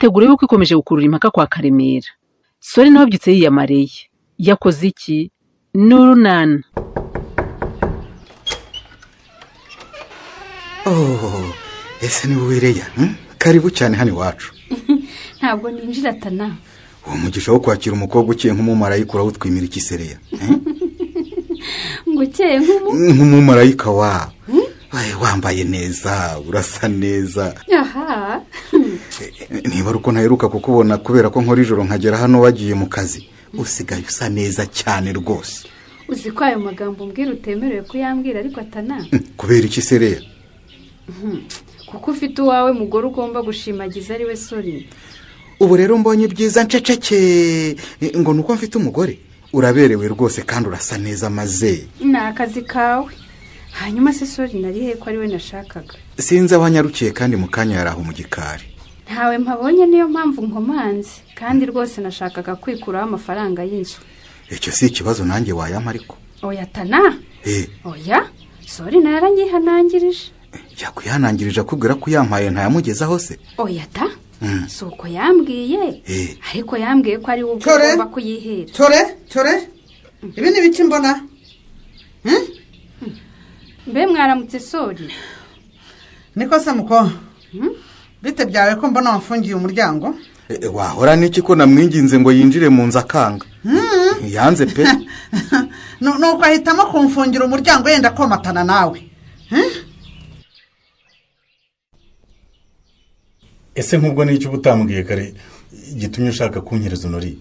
Imyiteguro y'ubukwe ikomeje gukurura impaka kwa Karemera. Sori nawe abyutse yiyamareye. Yakoze iki? Ni urunana. Oh, ese ni wowe Leya? Karibu cyane hano iwacu. Ntabwo ninjira Tana. Uwo mugisha wo kwakira umukobwa ukeye nk'umumarayika urawutwimira iki se Leya? Ngo ukeye nk'umumarayika wa wambaye neza, urasa neza. Aha. Niba ari uko ntaheruka kukubona kubera ko nkora ijoro nkagera hano wagiye mu kazi, usigaye usa neza cyane rwose. Uzi ko ayo magambo umbwira utemerewe kuyambwira ariko Atana? Kubera iki se Leya? Kuko ufite uwawe mugore ugomba gushimagiza ari we Sori. Ubu rero mbonye ibyiza nceceke ngo nuko mfite umugore. Uraberewe rwose kandi urasa neza maze. Ni akazi kawe. Hanyuma se Sori nari he ko ari we nashakaga? Sinzi aho anyarukiye kandi mu kanya yari aho mu gikari. Ntawe mpabonye niyo mpamvu nkomanze, kandi rwose nashakaga kwikuraho amafaranga y'inzu. Icyo si ikibazo nanjye wayampa ariko. Oya Tana. Oya, Sori naranyihanangirije. Yakwihanangirije akubwira ko yampaye ntayamugezaho se? Oya ta. Si uko yambwiye, ariko yambwiye ko ari wowe ugomba kuyihera. Tore, ibi ni ibiki mbona? Mbe mwaramutse Sori? Niko se muko? Bite byawe ko mbona wamfungiye umuryango? Wahora n'iki ko namwinginze ngo yinjire mu nzu akanga? Yanze pe. Nuko ahitamo kumfungira umuryango yenda komatana nawe. Ese nk'ubwo n'icyo ubutambwiye kare gitumye ushaka kunyereza Honori?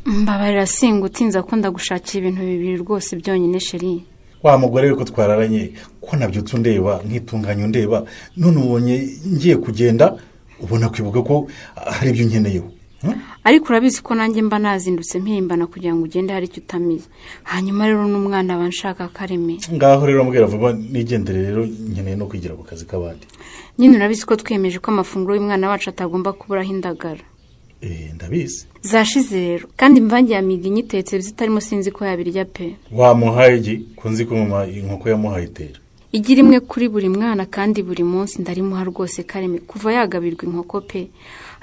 Mbabarira singutinza akunda gushakira ibintu bibiri rwose byonyine sheri. Wa mugore we ko twararanye, ko nabyutse undeba nkitunganya undeba, none ubonye ngiye kugenda ubona kwibuka ko hari ibyo nkeneyeho. Ariko urabizi ko nanjye mba nazindutse mpimbana kugira ngo ugende hari icyo utamiye. Hanyuma rero n'umwana banshaka Kareme. Ngaho rero mbwira vuba nigendere rero nkeneye no kwigira ku kazi k'abandi. Nyine urabizi ko twiyemeje ko amafunguro y'umwana wacu atagomba kuburaho indagara. Ndabizi. Zashize rero kandi imvange ya migi nyitetse zitarimo sinzi ko yabirya pe. Wamuhaye igi ko nzi ko mama inkoko yamuhaye itera. Igi rimwe kuri buri mwana kandi buri munsi ndarimuha rwose Kareme kuva yagabirwa inkoko pe.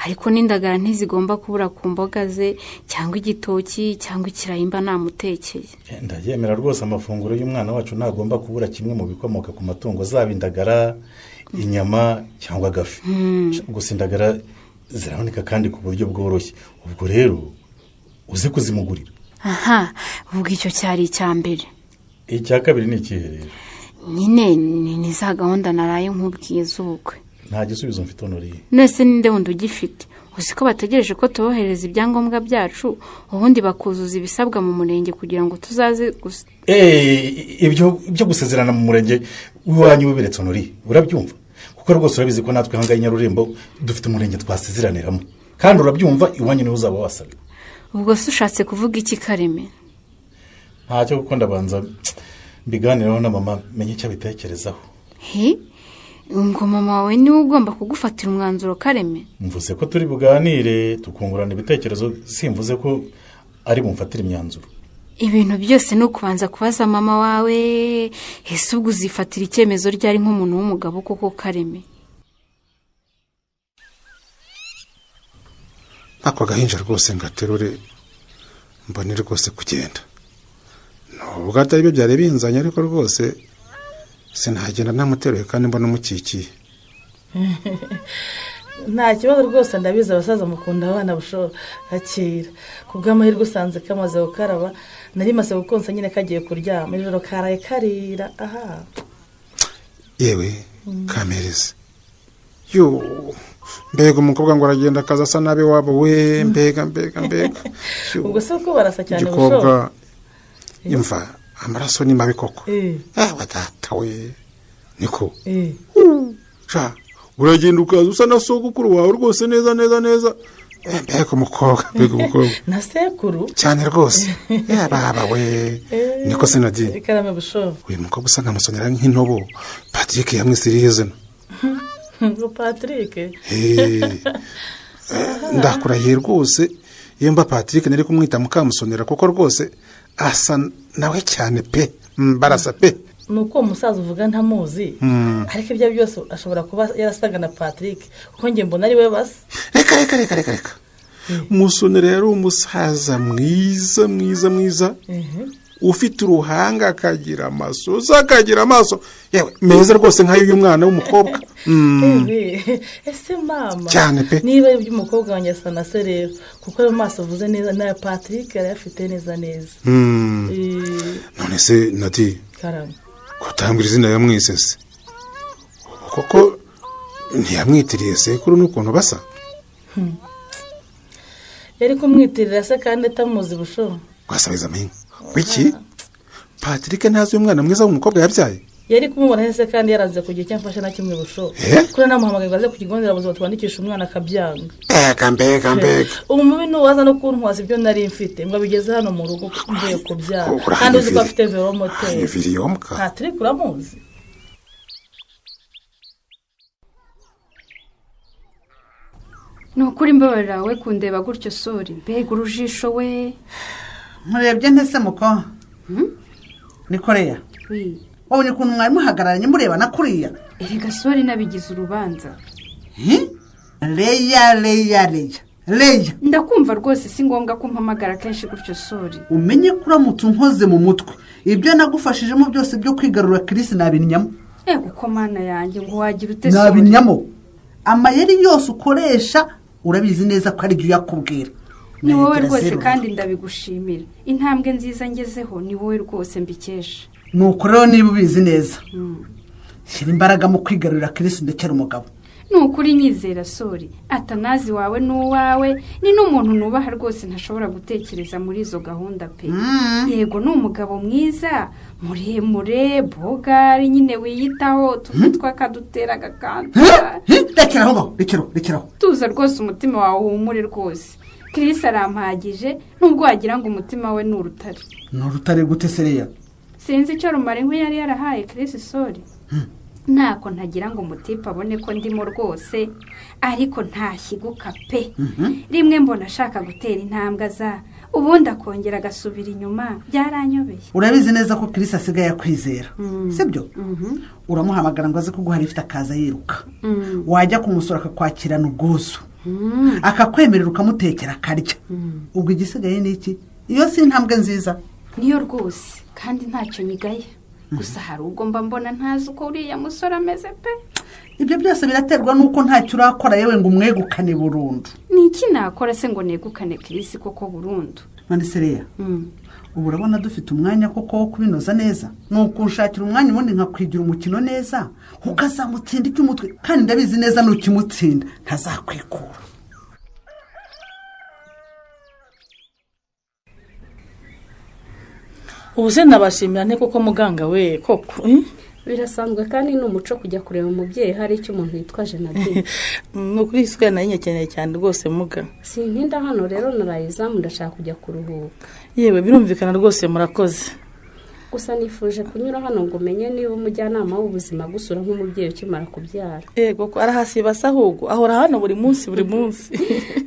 Ariko n'indagara ntizigomba kubura ku mboga ze cyangwa igitoki cyangwa ikirayi mba namutekeye. Ndabyemera rwose amafunguro y'umwana wacu ntagomba kubura kimwe mu bikomoka ku matungo, zaba indagara, inyama cyangwa agafi. Gusa indagara ziraboneka kandi ku buryo bworoshye, ubwo rero uze kuzimugurira. Aha, ubwo icyo cyari icya mbere. Icya kabiri ni ikihe rero? Nyine ni za gahunda naraye nkubwiye z'ubukwe. Nta gisubizo mfite Honori. Nese ninde wundi ugifite? Uzi ko bategereje ko tubohereza ibyangombwa byacu ubundi bakuzuza ibisabwa mu murenge kugira ngo tuzaze gusa. Ibyo byo gusezerana mu murenge w'iwanyu wibiretse Honori, urabyumva? Kuko rwose urabizi ko natwe hangaye Nyarurembo dufite umurenge twasezeraniramo, kandi urabyumva iwanyu niho uzaba wasabye. Ubwo se ushatse kuvuga iki Kareme? Ntacyo, kuko ndabanza mbiganiraho na mama menye icyo abitekerezaho. Ngo mama wawe niwe ugomba kugufatira umwanzuro Kareme? Mvuze ko turi buganire tukungurana ibitekerezo, simvuze ko ari bumfatire imyanzuro. Ibintu byose ni ukubanza kubaza mama wawe. Ese ubwo uzifatira icyemezo ryari nk'umuntu w'umugabo koko Kareme? Ako gahinja rwose ngaterure mbone rwose kugenda. Nubwo atari byo byari binzanye ariko rwose sinagenda ntamuteruye kandi mbona umukikiye. Nta kibazo rwose, ndabizi abasaza mukunda abana bushora akira. Kubw'amahirwe usanze kamaze gukaraba, nari maze gukonsa nyine kagiye kuryama, ijoro karaye karira. Aha yewe kamereze yo, mbega umukobwa ngo aragenda akaza asa nabi wabo we, mbega mbega mbega. Ubwo se ko barasa cyane bushora imva amaraso ni mabi koko. Data we niko sha uragenda ukaza usa na sogokuru wawe rwose neza neza neza. Mbega umukobwa, mbega umukobwa na sekuru cyane rwose. Baba we niko Sinadine. Ikarame busho. Uyu mukobwa usa nkamusonera nk'intobo. Patrick yamwisiriye zino. Ngo Patrick? Ndakurahiye rwose iyo mba Patrick nari kumwita Mukamusonera kuko rwose asa nawe cyane pe, barasa pe. Ni uko uwo musaza uvuga ntamuzi, ariko ibyo byose ashobora kuba yarasaga na Patrick, kuko njye mbona ari we basa. Reka reka reka reka reka. Musonera yari umusaza mwiza mwiza mwiza, ufite uruhanga, akagira amasoza, akagira amaso yewe meza rwose nk'ay'uyu mwana w'umukobwa. Ese mama cyane pe, niba iby'umukobwa wanjye asa na se rero, kuko ayo maso uvuze neza n'aya Patrick yarayafite neza neza. None se Nati, karame, kutambwira izina yamwise se koko ntiyamwitiriye sekuru n'ukuntu basa? Yari kumwitirira se kandi atamuzi busho. Rwasabiza amahinga wiki Patrick ntazi uyu mwana mwiza w'umukobwa yabyaye? Yari kumubona se kandi yaranze kugira icyo amfasha na kimwe busho. Kuri namuhamagaye ngo aze ku kigo nderabuzima twandikisha umwana akabyanga. Eka mbega mbega, umubi nuwaza no kuntwaza ibyo nari mfite ngo abigeze hano mu rugo mvuye kubyara, kandi uzi ko afite velomoteri. Patrick uramuzi? Ni ukuri mbabarira we kundeba gutyo sori, mbega urujisho we. Nkurebye ntese muko? Ni Korea. Wabonye ukuntu mwari muhagararanye murebana kuriya? Erega sori nabigize urubanza. Leya leya leya leya, ndakumva rwose, si ngombwa ko umpamagara kenshi gutyo sori. Umenye ko uramutse unkoze mu mutwe ibyo nagufashijemo byose byo kwigarura Chris nabinyamo. Ego ko mana yanjye, ngo wagira ute sori? Nabinyamo. Amayeri yose ukoresha urabizi neza ko ari byo yakubwira. Ni wowe rwose kandi ndabigushimira, intambwe nziza ngezeho ni wowe rwose mbikesha. Nuko rero niba ubizi neza, shyira imbaraga mu kwigarurira Chris ndekera umugabo. Ni ukuri nyizera sori, atanazi wawe n'uwawe ni n'umuntu nubaha rwose, ntashobora gutekereza muri izo gahunda pe. Yego ni umugabo mwiza muremure bogari nyine wiyitaho, tumutwa akadutera agakanta. Rekeraho ngaho, rekeraho rekeraho. Tuza rwose umutima wawe uhumure rwose, Chris arampagije nubwo wagira ngo umutima we ni urutare. Ni urutare gute sereya? Sinzi icyo rumara inkwi yari yarahaye Chris sori. Ntako ntagira ngo umutipe abone ko ndimo rwose, ariko ntashyiguka pe. Rimwe mbona ashaka gutera intambwe aza, ubundi akongera agasubira inyuma, byaranyobeye. Urabizi neza ko Chris asigaye akwizera, sibyo? Uramuhamagara ngo aze kuguha lift akaza yiruka. Wajya kumusura akakwakirana ubwuzu, akakwemerera ukamutekera akarya. Ubwo igisigaye ni iki? Iyo si intambwe nziza niyo rwose, kandi ntacyo nyigaye. Gusa hari ubwo mba mbona ntazi uko uriya musore ameze pe. Ibyo byose biraterwa nuko ntacyo urakora yewe ngo umwegukane burundu. Ni iki nakora se ngo negukane Chris koko burundu? None sereya, ubu urabona dufite umwanya koko wo kubinoza neza? Ni ukunshakira umwanya ubundi nkakwigira umukino neza, ukazamutsinda icy'umutwe, kandi ndabizi neza nukimutsinda ntazakwikura. Ubu se nabashimira nte koko muganga we koko? Birasanzwe kandi ni umuco kujya kureba umubyeyi hari icyo umuntu yitwaje Nadine. Ni ukuri isuka nari nyakeneye cyane rwose muga. Sintinda hano rero narayizamu ndashaka kujya kuruhuka. Yewe birumvikana rwose murakoze. Gusa nifuje kunyura hano ngo umenye niba umujyanama w'ubuzima gusura nk'umubyeyi ukimara kubyara. Yego ko arahasiba se ahubwo ahora hano buri munsi buri munsi.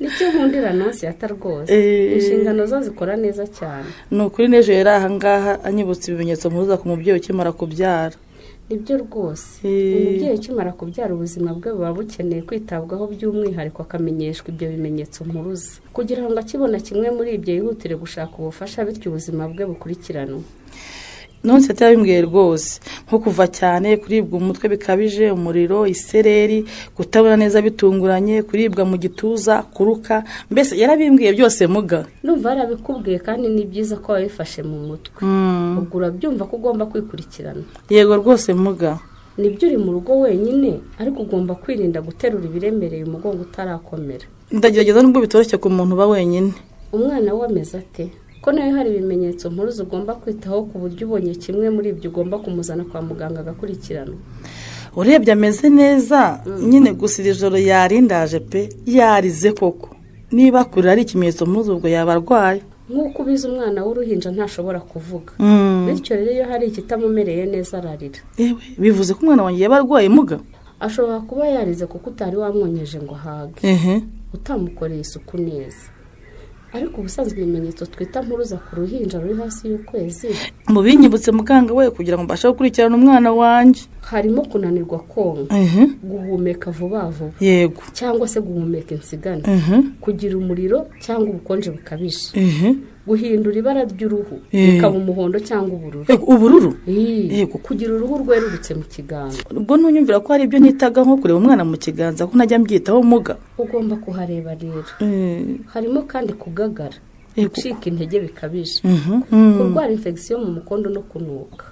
Nicyo nkundira nonse yata rwose. Inshingano zo zikora neza cyane. Ni ukuri n'ejo yari aha ngaha anyibutsa ibimenyetso mpuruza ku mubyeyi ukimara kubyara. Nibyo rwose, umubyeyi ukimara kubyara ubuzima bwe buba bukeneye kwitabwaho by'umwihariko, akamenyeshwa ibyo bimenyetso mpuruza kugira ngo akibona kimwe muri ibyo yihutire gushaka ubufasha, bityo ubuzima bwe bukurikiranwe. Nonse yabimbwiye rwose, nko kuva cyane, kuribwa umutwe bikabije, umuriro, isereri, kutabona neza bitunguranye, kuribwa mu gituza, kuruka, mbese yarabimbwiye byose muga. Numva yarabikubwiye kandi ni byiza ko wabifashe mu mutwe. Ubwo urabyumva ko ugomba kwikurikirana. Yego rwose muga. Nibyo uri mu rugo wenyine, ariko ugomba kwirinda guterura ibiremereye umugongo utarakomera. Ndagerageza nubwo bitoroshye ku muntu uba wenyine. Umwana we ameze ate? Ko nawe hari ibimenyetso mpuruza ugomba kwitaho ku buryo ubonye kimwe muri ibyo ugomba kumuzana kwa muganga agakurikiranwa. Urebye ameze neza nyine, gusa iri joro yarindaje pe, yarize koko. Niba kurira ari ikimenyetso mpuruza ubwo yaba arwaye. Nk'uko ubizi umwana w'uruhinja ntashobora kuvuga, bityo rero iyo hari ikitamumereye neza ararira. Ewe bivuze ko umwana wanjye yaba arwaye muga? Ashobora kuba yarize kuko utari wamwonyeje ngo ahage, utamukoreye isuku neza. Ariko ubusanzwe ibimenyetso twita mpuruza ku ruhinja ruri hasi y'ukwezi. Mubinyibutse muganga we kugira ngo mbashe gukurikirana umwana wanjye. Harimo kunanirwa konka, guhumeka vuba vuba, yego, cyangwa se guhumeka insigane, kugira umuriro cyangwa ubukonje bukabije, guhindura ibara ry'uruhu bikaba umuhondo cyangwa ubururu. Ubururu? Yego, kugira uruhu rwerurutse mu kiganza. Ubwo ntunyumvira ko hari ibyo nitaga nko kureba umwana mu kiganza ko ntajya mbyitaho muga? Ugomba kuhareba rero. Harimo kandi kugagara, gucika intege bikabije, kurwara infection mu mukondo no kunuka,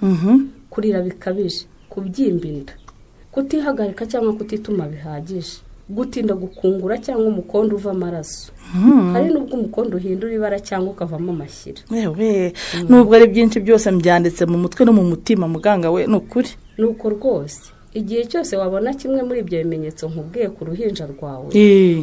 kurira bikabije, kubyimba inda, kutihagarika cyangwa kutituma bihagije, gutinda gukungura cyangwa umukondo uva amaraso. Hari n'ubwo umukondo uhindura ibara cyangwa ukavamo amashyira. Yewe, nubwo ari byinshi byose mbyanditse mu mutwe no mu mutima muganga we, ni ukuri. Nuko rwose igihe cyose wabona kimwe muri ibyo bimenyetso nkubwiye ku ruhinja rwawe,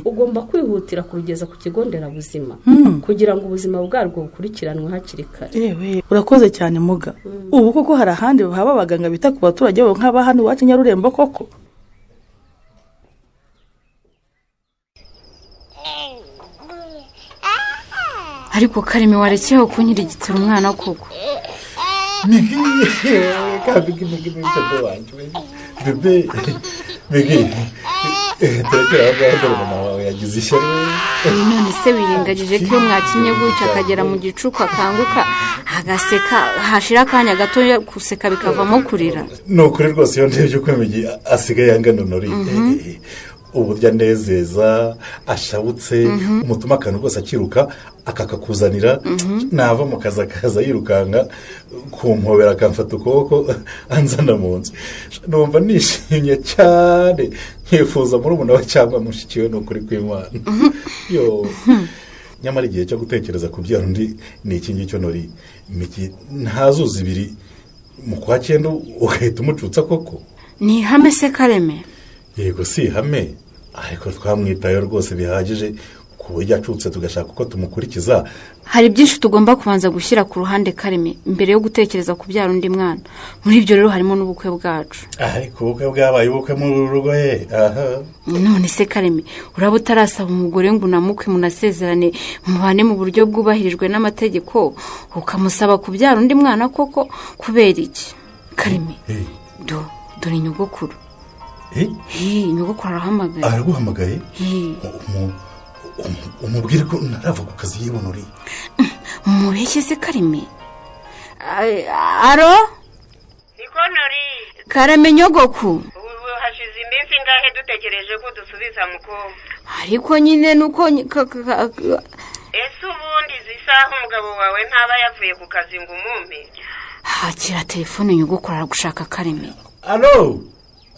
ugomba kwihutira kurugeza ku kigo nderabuzima kugira ngo ubuzima bwarwo bukurikiranwe hakiri kare. Yewe, urakoze cyane muga. Ubu koko hari ahandi haba abaganga bita ku baturage bo nk'aba hano iwacu Nyarurembo koko? Ariko Kareme, warekeho kunyirigitira umwana koko? Migi, kabigi migi bebe wanjye bebe migi, turekera aho ngaho dore mama wawe yagize ishyari. None se wirengagije ko iyo mwakinye gutya akagera mu gicuku akanguka agaseka, hashira akanya gato guseka bikavamo kurira? Ni ukuri rwose iyo ndebye uko Migi asigaye angana nori, uburyo anezeza, ashabutse, umutuma akantu rwose akiruka akakakuzanira, nava mu kazi akaza yirukanka kumpobera akamfata ukuboko anzana mu nzu, numva nishimye cyane, nkifuza murumuna we cyangwa mushiki we, ni ukuri kw'Imana. Yo, nyamara igihe cyo gutekereza kubyara undi ni iki ngicyo nori. Migi ntazuza ibiri mu kwa cyenda ugahita umucutsa koko? Ni ihame se Kareme? Yego, si ihame, ariko twamwitayeho rwose bihagije ku buryo acutse tugashaka uko tumukurikiza. Hari byinshi tugomba kubanza gushyira ku ruhande Kareme mbere yo gutekereza kubyara undi mwana. Muri ibyo rero harimo n'ubukwe bwacu. Ariko ubukwe bwabaye ubukwe mu rugo he? Aha. None se Kareme, uraba utarasaba umugore ngo unamukwe munasezerane mubane mu buryo bwubahirijwe n'amategeko, ukamusaba kubyara undi mwana koko kubera iki? Kareme, dore nyogokuru. Nyogokuru arahamagaye. Araguhamagaye? Umubwire ko ntarava ku kazi yibona uri. Mubeshye se Kareme? Aro? Niko nori. Kareme nyogoku. Ubu hashize iminsi ingahe dutegereje ko dusubiza mukobwa? Ariko nyine nuko ese ubundi zisaha umugabo wawe ntaba yavuye ku kazi ngo umumpe? Hakira telefone nyogokuru aragushaka Kareme. Alo?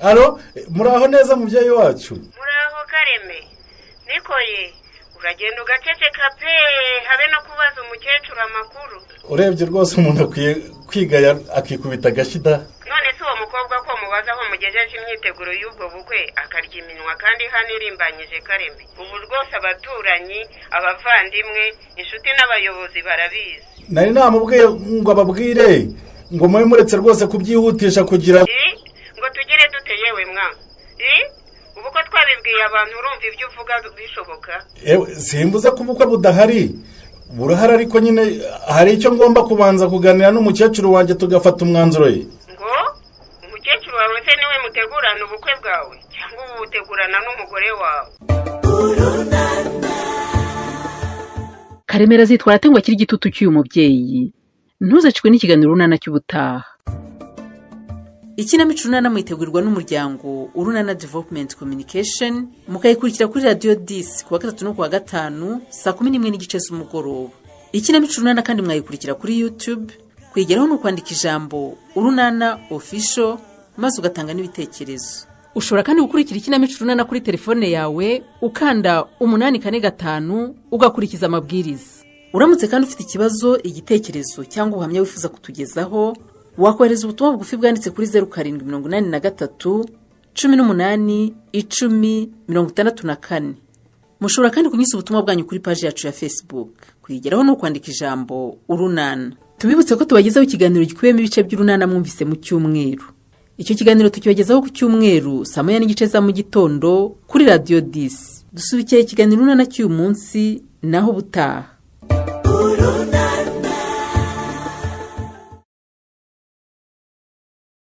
Alo, muraho neza mubyeyi wacu? Muraho Kareme. Nikoye, uragenda ugaceceka pe, habe no kubaza umukecuru amakuru. Urebye rwose umuntu akwiye kwigaya akikubita agashida. None se uwo mukobwa ko mubaza aho mugejeje imyiteguro y'ubwo bukwe akarya iminwa kandi hano irimbanyije Kareme? Ubu rwose abaturanyi, abavandimwe, inshuti n'abayobozi barabizi. Nari namubwiye ngo ababwire ngo mube muretse rwose kubyihutisha kugira ngo tugere dute yewe mwa? Ubu ko twabibwiye abantu urumva ibyo uvuga bishoboka? Ewe, simbuze ko ubukwe budahari, burahari, ariko nyine hari icyo ngomba kubanza kuganira n'umukecuru wanjye tugafata umwanzuro ye. Ngo umukecuru wawe se niwe mutegurana ubukwe bwawe cyangwa ubu butegurana n'umugore wawe? Karemera azitwara ate ngo akire igitutu cy'uyu mubyeyi? Ntuzacikwe n'ikiganiro Urunana cy'ubutaha. Ikinamico Urunana mwitegurirwa n'umuryango Urunana Development Communication, mukayikurikira kuri Radio 10 kuwa gatatu no kuwa gatanu saa 11:30 z'umugoroba. Ikinamico Urunana kandi mwayikurikira kuri YouTube, kwigeraho no kwandika ijambo Urunana Official maze ugatanga n'ibitekerezo. Ushobora kandi gukurikira ikinamico Urunana kuri telefone yawe ukanda 845 ugakurikiza amabwiriza. Uramutse kandi ufite ikibazo, igitekerezo cyangwa ubuhamya wifuza kutugezaho, wakohereza ubutumwa bugufi bwanditse kuri 0783 18 10 64. Mushobora kandi kunyuza ubutumwa bwanyu kuri paji yacu ya Facebook. Kuyigeraho no kwandika ijambo Urunana. Tubibutse ko tubagezaho ikiganiro gikubiyemo ibice by'Urunana mwumvise mu cyumweru. Icyo kiganiro tukibagezaho ku cyumweru saa 1:30 za mu gitondo kuri Radio 10. Dusubikiye ikiganiro Urunana cy'uyu munsi, naho ubutaha.